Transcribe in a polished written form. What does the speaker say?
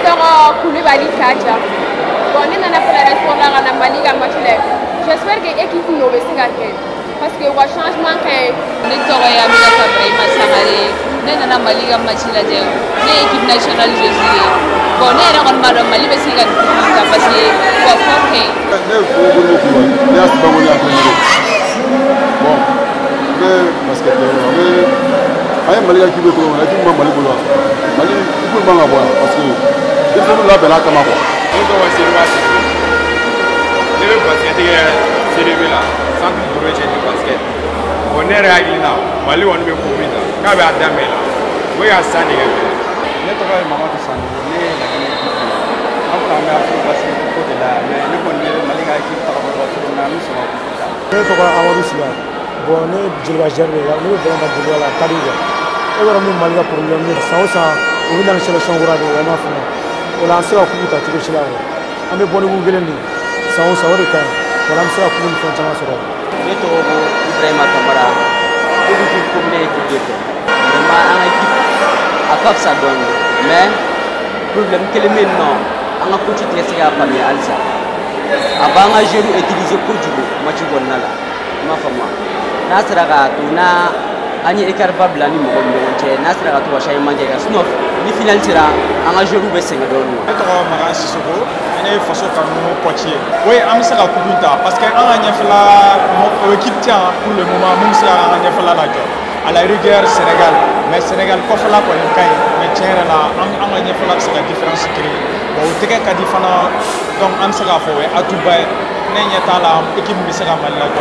Tɔgɔ Kulibali Kaja. Bon, ne nana Palais Sport la ka na Mali ka match lajɛ. J'espère que équipe nin o bɛ se ka kɛ parce que u ka changement ka ɲi. Ne tɔgɔ ye Aminata Ibrahima Sangare. Ne nana Mali ka match lajɛ. Ne ye équipe nationale joueuse ye. Bon, ne yɛrɛ kɔni b'a dɔn Mali bɛ se ka nin coupe ta parce que u ka forme ka ɲi. Ne ye Modibo Kulibali, ne y'a Sibangoni entraîneur. Bon, n bɛ basket kɛ yɔrɔ la, n bɛ an ye Mali ka équipe ye cogo min na, équipe ma Mali bolo yan. Mali équipe man ka bɔ yan parce que denmisɛnninw labɛnna a kama quoi. Ne tɔgɔ Seriba Sise. Ne bɛ basket kɛ CDB la, centre de de basket. Bon, ne yɛrɛ hakili la, Mali kɔni bɛ coupe ta k'a bɛ a daminɛ la, u bɛ ka san de kɛ fɛnɛ. Ne tɔgɔ ye Mamadu Sanogo, ne ye Laginɛ équipe ye. An kɔni an bɛ Afro basket ko de la, mais ne kɔni ɲɛ bɛ Mali ka équipe tagabolo la cogo min na, an bɛ sɔn ka coupe ta. Ne tɔgɔ Amadu Sila. Bon, ne ye Joliba joueur de ye, ne bɛ ballon tan Joliba la, a ka di quoi. E b'a dɔn min Mali ka problème ye, san o san u bɛ na ni sélection kura de ye, o ma faamu. O la an tɛ se ka coupe ta cogo si la quoi. An bɛ bɔ ni coupe kelen de ye san o san, o de ka ɲi. O la an bɛ se ka coupe ni fɛn caman sɔrɔ. Ne tɔgɔ ko Ibrahima Kamara, ne bɛ équipe commune équipe de fɛ. Vraiment an ka équipe a ka fisa dɔɔni, mais problème kelen bɛ yen nɔ, an ka coach tɛ se k'a faamuya halisa. A b'an ka joueurs utiliser kojugu match kɔnɔna la, i m'a faamu wa? N'a sera k'a to n'a an ye écart ba bila ni mɔgɔw ni ɲɔgɔn cɛ, n'a sera ka to ka changement kɛ, sinon ni finale sera an ka joueurs bɛ sɛgɛn dɔɔni. Ne tɔgɔ Makan Sisoko, ne ye Faso Kanu coach ye. Oui, an bɛ se ka coupe ta parce que an ka ɲɛfɛla équipe tɛ yan pour le moment mun bɛ se ka an ka ɲɛfɛla lajɔ. À la rigueur Sénégal, mais Sénégal kɔfɛla kɔni ka ɲi, mais tiɲɛ yɛrɛ la an ka ɲɛfɛla bɛ se ka différence créer. Bon, o tɛgɛ ka di fana, donc an bɛ se k'a fɔ o ye atout ba ye. Ne ɲɛ t'a la équipe bɛ se ka Mali lajɔ.